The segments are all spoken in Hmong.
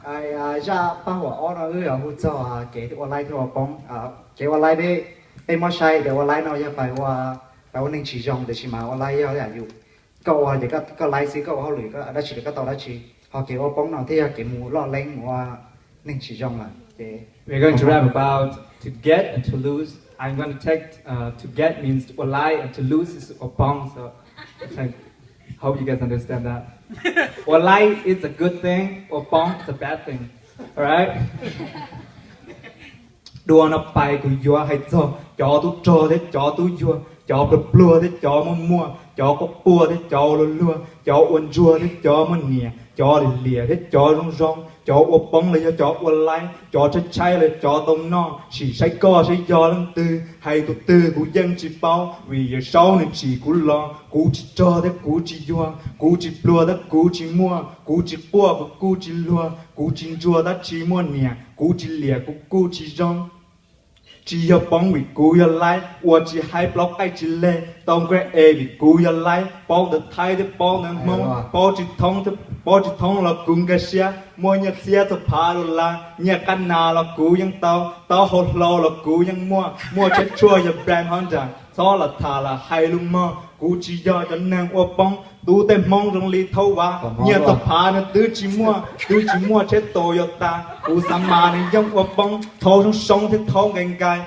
Zaj paj huam ob no wb yuav hu txog kev ua laib thiab ua poob. Kev ua laib peb, peb muab saib tias ua laib no yog pais ua, pais ua neeg tsis zoo, tiam sis mas ua laib yog yam yus, koj ua ces koj laib xwb, koj ua hauj lwm koj dab tsi los koj tau dab tsi. Ho kev ua poob no thiaj yog kev mus loj leeb mus ua neeg tsis zoo lawm ces We're going to rap about to get and to lose. I'm going to take uh, to get means ua laib and to lose is ua poob. So I hope you guys understand that. Ua laib is a good thing, ua poob is a bad thing. Alright? Dua no pais kuv yuav hais txog cov tub rog thiab cov tub yuag, cov pluag pluag thiab cov muaj muaj, cov quaj quaj thiab cov ua luag luag, cov ua ntsuag thiab cov muaj niam, cov liam liam thiab cov zoo zoo, cov ua poob los yog cov ua laib, cov tshaib tshaib los yog cov tau noj, sim saib koj saib yog leej twg, hais tus twg kuv yeej tsis paub, vim Yawm Saub nws tsim kuv los, kuv tsis rog thiab kuv tsis yuag, kuv tsis pluag thiab kuv tsis muaj, kuv tsis quaj kuv kuj tsis luag, kuv tsis ntsuag thiab tsis muaj niam, kuv tsis liam kuv kuj tsis zoo. Tsis yog poob vim kuv yog laib, ua tsis haib plaub qaij tsis leg, tau nqaij es vim kuv yog laib, paub ntawv Thaib thiab paub ntawv Hmoob, paub tsis thoob thiab paub tsis thoob los kuv nkag siab, muaj nyiaj txiab txog phav dollar, nyiaj qab nas los kuv yeej tau, taub hau hlau los kuv yeej muaj, muaj tsheb tshuaj yog brand Honda, txhob los tham los hais lus mog, kuv tsis yog cov neeg ua poob, tub tej Hmoob zoo li thaub vav, nyiaj txog phav nws twb tsis muaj, twb tsis muaj tsheb Toyota, kuv xav mas nws yeej ua poob, thaub soob soob thiab thaub nkai nkai.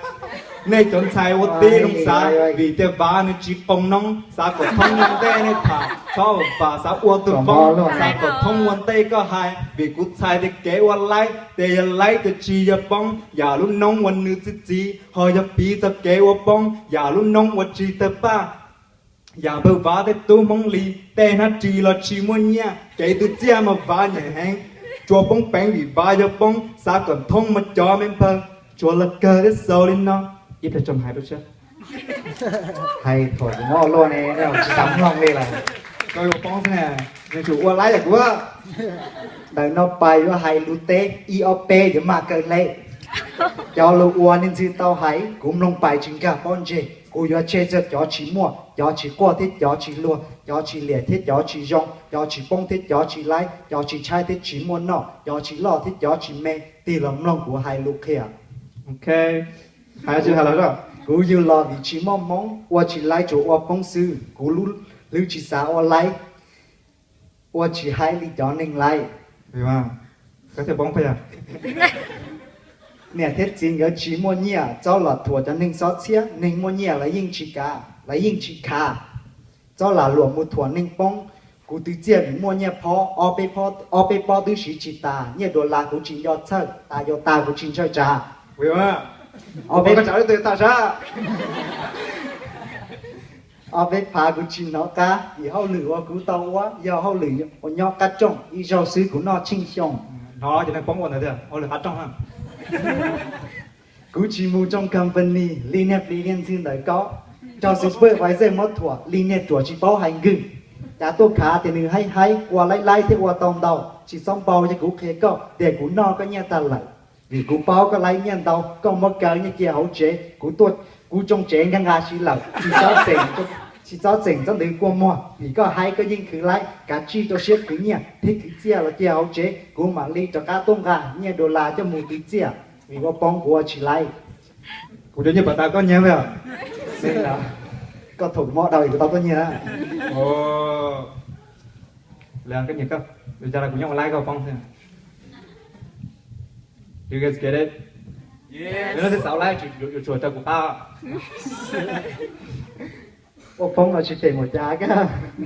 Nej cov ntxhais ua tib zoo xav, vim tias vav nws tsis qoo noob, xav kom thoob ua ntej nej tham, txhob vam xav ua tus poob, xav kom thoob ua ntej koj hais, vim kuv txhais tias kev ua laib, tias yog laib tias tsis yog poob, yam lub noob uas nws txi txiv, ho yog piv txog kev ua poob, yam lub noob uas tsis tawg paj. Yam npawg vav tej tub Hmoob li, tej hnab ris los tsis muaj nyiaj, kev twv txiaj mas vav nyiam heev, tsuas poob peev vim vav yog poob, xav kom thoob mas cov me npawg, tsuas los kawg thiab xaus li no. Ib pliag tso hais rau sab. Hais thaum kuv muab ua luaj ne, tsis xav mloog li lawm. Koj yuav poob xwb na, nws tsum ua laib yam kuv. Ntawm no pais yuav hais lus teb ib ob peb yuav maj kawg le. Cov lus uas niag ntxwg tau hais kuv mloog pais tsis nkag pob ntseg. Kuv yuav tseg txog cov tsis muaj, cov tsis quaj thiab cov tsis luag, cov tsis liam thiab cov tsis zoo, cov tsis poob thiab cov tsis laib, cov tsis tshaib thiab tsis muaj noj, cov tsis loj thiab cov tsis me, tig los mloog kuv hais lus qhia. Kuv yug los vim tsis muaj hmoov, ua tsis laib tsuas ua poob xwb, kuv hlwb tsis xav ua laib, ua tsis haib li cov neeg laib. Niam thiab txiv nkawd tsis muaj nyiaj, txhob los thuam cov neeg xob txhiab, neeg muaj nyiaj lawv yeej tsis kav, lawv yeej tsis khav. Txhob lam luam mus thuam neeg poob. Kuv twv txiaj vim muaj nyiaj phob, ob peb pob twb siv tsis tas, nyiaj dollar kuv tsis nco txhawj, tas yau tas kuv tsis ntshaw tsav. Ob peb phav kuv tsis hnov qab, vim hauj lwm uas kuv tau ua yog hauj lwm uas nyob qab rooj, ib zaug xwb kuv noj tsheej xyoo. Hnov cov neeg poob ua ntawd tias hauj lwm qab rooj. Kuv tsis mus tsoo company li niag plis niag ntxwg ntawm koj, raug supervisor muab thuam li niag ruam tsis paub hais nkwg. Cav tuaj khav tias nws haib haib, ua laib laib thiab ua tau ntau, tsis txhob npau yog kuv qhia koj tias kuv noj koj nyiaj tag lawm. Vim kuv paub koj laib nyiaj ntau, koj muab kaw nyiaj cia hauv tsev, kuv tsoo tsev nkag nqa siv lawm, tsis txhob txeem txhob ntws kua muag, vim koj haib koj yeej khwv laib, kav tsij rau siab khwv nyiaj thiab khwv txiaj los cia hauv tsev, kuv mam li rov qab tuaj nqa nyiaj dollar coj mus twv txiaj, vim ua poob kuv ua tsis laib. Kuv cov nyiaj pam tas koj nyiag, koj thuam kuv mob dhau kuv tau koj nyiag. Koj nyiag, cas kuv nyob ua laib koj poob xwb. You guys get it? Yog leej twg xav ua laib yuav tsum rau kuv qab. Ua poob no tsis phem mus cas koj.